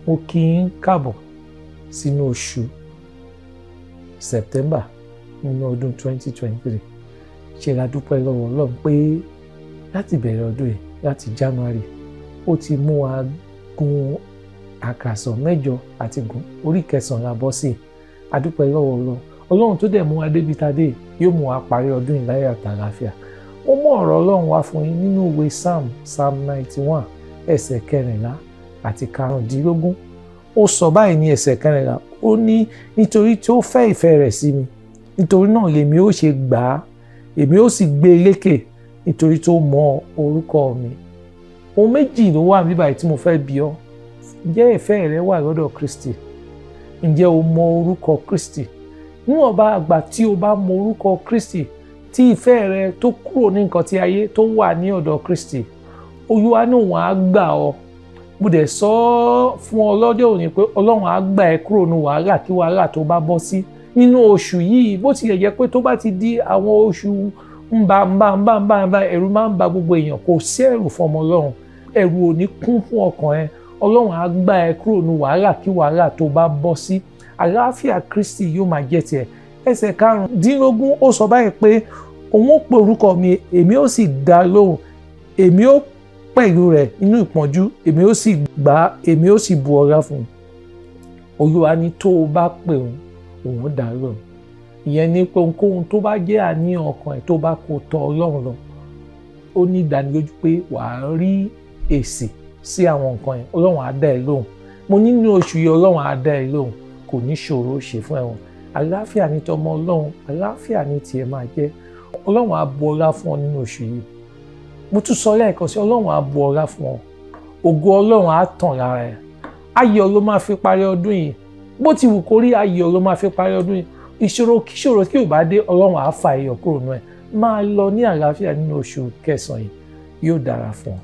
Mo kí yín káàbọ̀ sínú oṣù September nínú ọdún 2023. Ṣe la dúpẹ́ lọ́wọ́ Ọlọ́run pé láti bẹ̀rẹ̀ ọdún yìí, láti January, ó ti mú wa gun àkàsọ̀ mẹ́jọ àti gun orí kẹsàn-án la bọ́ sí. A dúpẹ́ lọ́wọ́ Ọlọ́run. Ọlọ́run tó dẹ̀ mú wa débi tá a dé yóò mú wa parí ọdún yìí láyọ̀ àtàlàáfíà. Ó mú ọ̀rọ̀ Ọlọ́run wá fún yín nínú ìwé Psalm 91, ẹsẹ̀ 14 àti 15. Ó sọ báyìí ní ẹsẹ̀ 14, ó ní, "Nítorí tí ó fẹ́ ìfẹ́ rẹ̀ sí mi, nítorí náà lèmi ó ṣe gbà á, èmi ó sì gbé e lékè, nítorí tó mọ orúkọ mi." Ohun méjì ló wà níbí báyìí tí mo fẹ́ bi ọ́. Ǹjẹ́ ìfẹ́ rẹ wà lọ́dọ̀ Kristi? Ǹjẹ́ o mọ orúkọ Kristi? Níwọ̀nba àgbà tí o bá mọ orúkọ Kristi, tí ìfẹ́ rẹ tó kúrò ní nǹkan tí ayé tó wà ní ọ̀dọ̀ Kristi, Olúwa ní òun á gbà ọ́. Mo dẹ̀ sọ ọ́ fún ọ lọ́jọ́ òní pé Ọlọ́run á gbà ẹ́ kúrò ní wàhálà kí wàhálà tó bá bọ́ sí nínú oṣù yìí. Bó tilẹ̀ jẹ́ pé tó bá ti di àwọn oṣù ńbà ńbà ńbà ńbà ńbà, ẹ̀rù máa ń ba gbogbo èèyàn. Kò sí ẹ̀rù fún ọmọ Ọlọ́run. Ẹ̀rù ò ní kún fún ọkàn ẹ. Ọlọ́run á gbà ẹ́ kúrò ní wàhálà kí wàhálà tó bá bọ́ sí. Àlàáfíà Kristi yóò máa jẹ́ tiẹ̀. Ẹsẹ̀ 15, ó sọ báyìí pé òun ó pe orúkọ mi, èmi ó sì dá lóhùn. Èmi ó pẹ̀lú rẹ̀ nínú ìpọ́njú, èmi ó sì gbà á, èmi ó sì bu ọlá fún un. Olúwa ní tó o bá pè òun, òun ó dá lóhùn. Ìyẹn ní pé ohunkóhun tó bá jẹ́ àníyàn ọkàn ẹ̀, tó bá kó tọ̀ Ọlọ́run lọ, ó ní ìdánilójú pé wàá rí èsì sí àwọn nǹkan yẹn. Ọlọ́run á dá ẹ lóhùn. Mo ní nínú oṣù yìí, Ọlọ́run á dá ẹ lóhùn. Kò ní ṣòro ṣe fún ẹ̀wọ̀n. Àlàáfíà ní tọmọ Ọlọ́run, àlàáfíà ní tiẹ̀ máa jẹ́. Ọlọ́run á bu ọlá fún ọ nínú oṣù yìí. Mo tún sọ lẹ́ẹ̀kan sí, Ọlọ́run á bu ọlá fún ọ. Ògo Ọlọ́run á tàn lára ẹ̀. Ayọ̀ ló máa fi parí ọdún yìí. Bó ti wù kó rí, ayọ̀ ló máa fi parí ọdún yìí. Ìṣòro kíṣòro kí ò bá dé, Ọlọ́run á fa ayọ̀ kúrò nù ẹ̀. Máa lọ ní àlàáfíà nínú oṣù kẹsàn-án yìí. Yóò dára fún ọ.